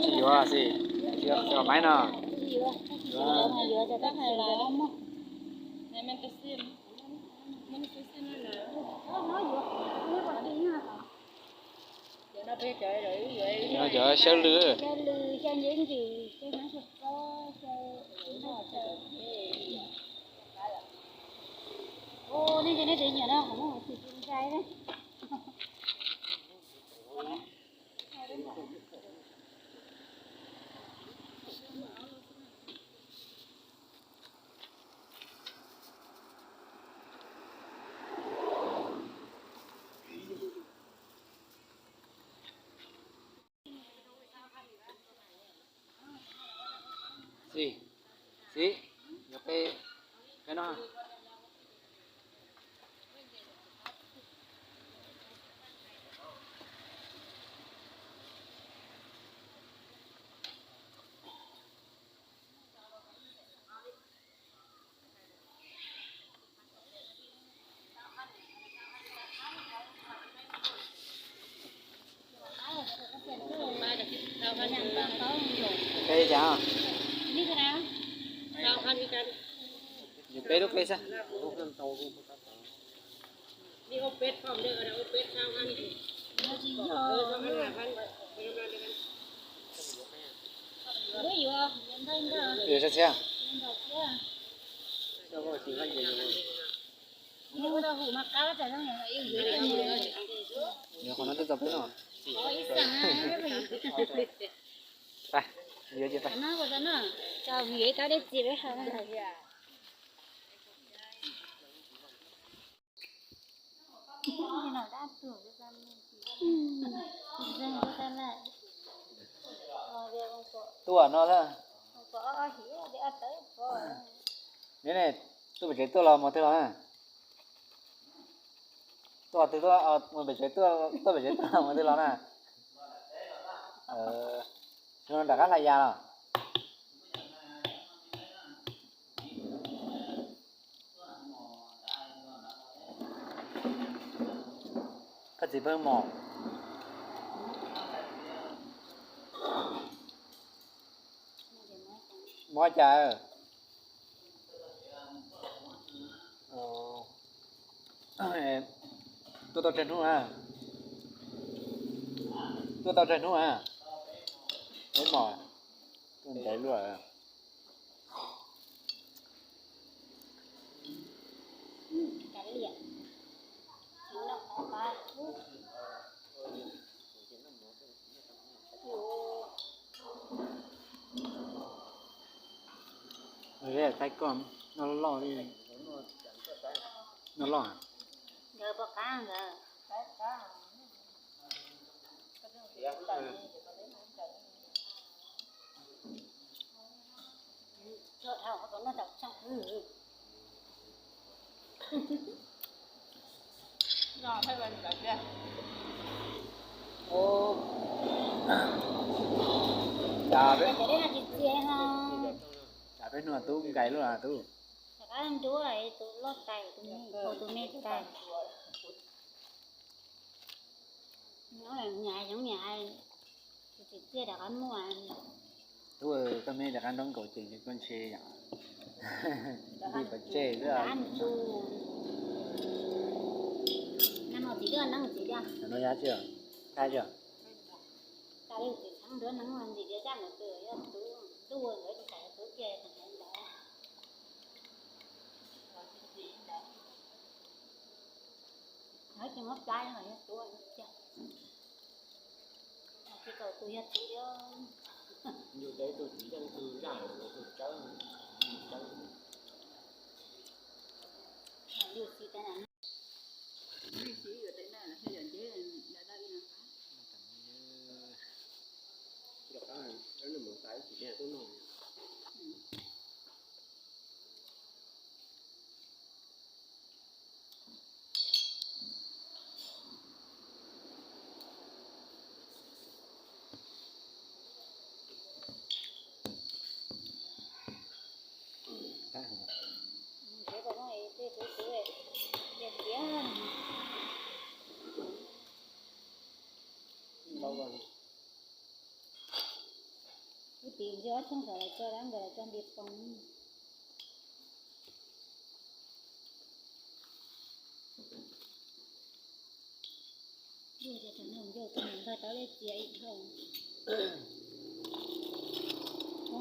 Tsis yuav xij, tsis yuav maiv no. Cov sawb lw. Xib, xib, yuav peb, peb no. Peb li cas? Yus peb lub peb xwb. Yus sab txhiab. Yog qhov no twb tau peb no. Pab, yuav ces pab. Tuaj no na. Ne ne, tuaj pem tsev tuaj los mus twg los na? Tuaj twg tuaj, mus pem tsev tuaj, tuaj pem tsev tuaj los mus twg los na? Nram qab Hla Yas los? Koj txiv pheej mos. Mob cas? Tuaj tau tsawg hnub na? Tuaj tau tsawg hnub na? Peb mos, tuaj ntev luaj. Thaij koj noj loj li. Noj loj. Nkawd pom qab nkawd. Peb hnub tub nkais lub tub. Rov qab nruab tus loj tais, tus me, tus me tais. Nyob nyam, nyob nyam, txiv txiaj rov qab muaj. Tub, koj me rov qab nrog nkaus ces koj ntshe yom. Li pov tseg xwb. Nag hmo txiv twb neeb txiv tiag. Nag hmo yog tsis, thaij tsis. Tas li txiv txheeb nruab neeb ntxim tias zaj ntawd twb yog tub ntuj nkawd tsis xav tub kiag tus ntawd. Lawv ces muab plab los yog tub tiag. Tsis tau tus yog txiv. Yus txiv, yus txiv, yus txiv, yus txiv. Ib tis ntsia ob tshooj saum lawv tso dab nkawd lawv tso nti poo. Yus tias tsam no yus tus niam npawg tau li txiav ib dhau.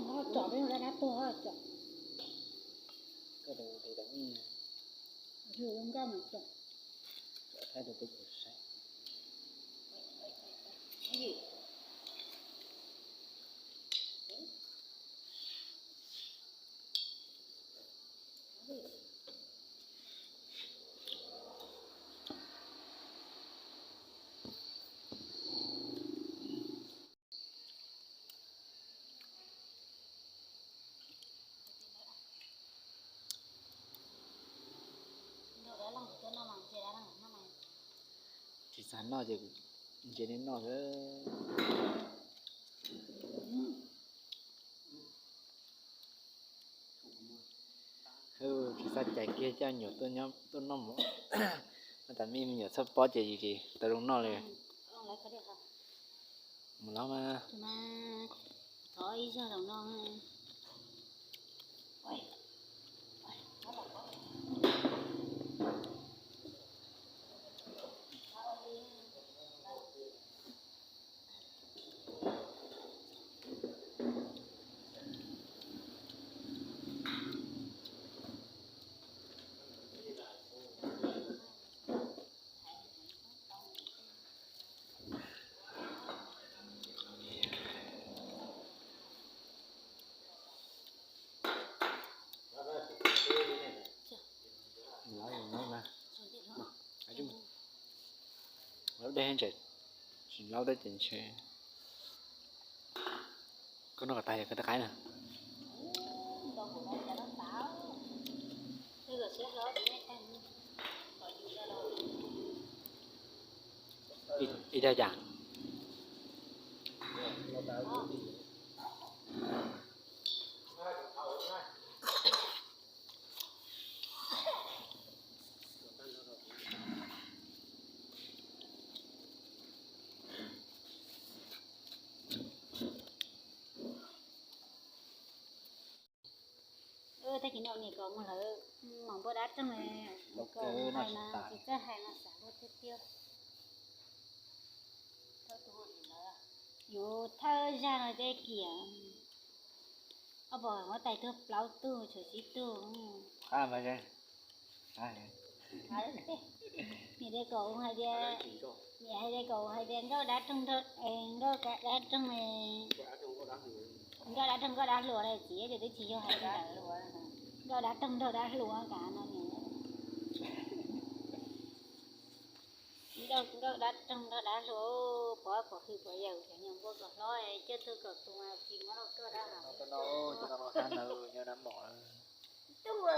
Ho tsom peb mus dab dab tuag ho tsom. Yus zoo nkauj mas tsom. Tsis xav noj ces ntsia nej noj xwb. Tsis xav cais kiag coj nyuam tuaj noj mov. Mas tas me nyuam txhob pob ces yus tsis tau zoo noj li. Mus los mas. Laub dej ntses, tsis laub dej ces ntshe. Koj noj kom tag koj tej qaib na. Ib dag cas? Tag kis no niam kom mus lawv mom npua dab roog, kom hais mas tsis txawj hais mas xav luag tiag tiag. Yus thawj zag no tej kiam, ob pom huab tais tuag plaub tug tshuav tsib tug. Niam tias kom hais tias, niam hais tias kom hais tias nkauj dab roog, nkauj dab roog, nkauj dab roog nkauj dab hluas na txiv, ces twb tsis yog hais li ntawd. Nkauj dab roog nraug dab hluas kav no niam. Nkauj dab roog nrog dab hluas, pov pov hwm pov yawm, nyob npua kom hlob, coj tuaj kom tus mas tsis muab los tuaj dab. Cov no, cov no qab ntawd nyob dab mom lawm. Tus, ua,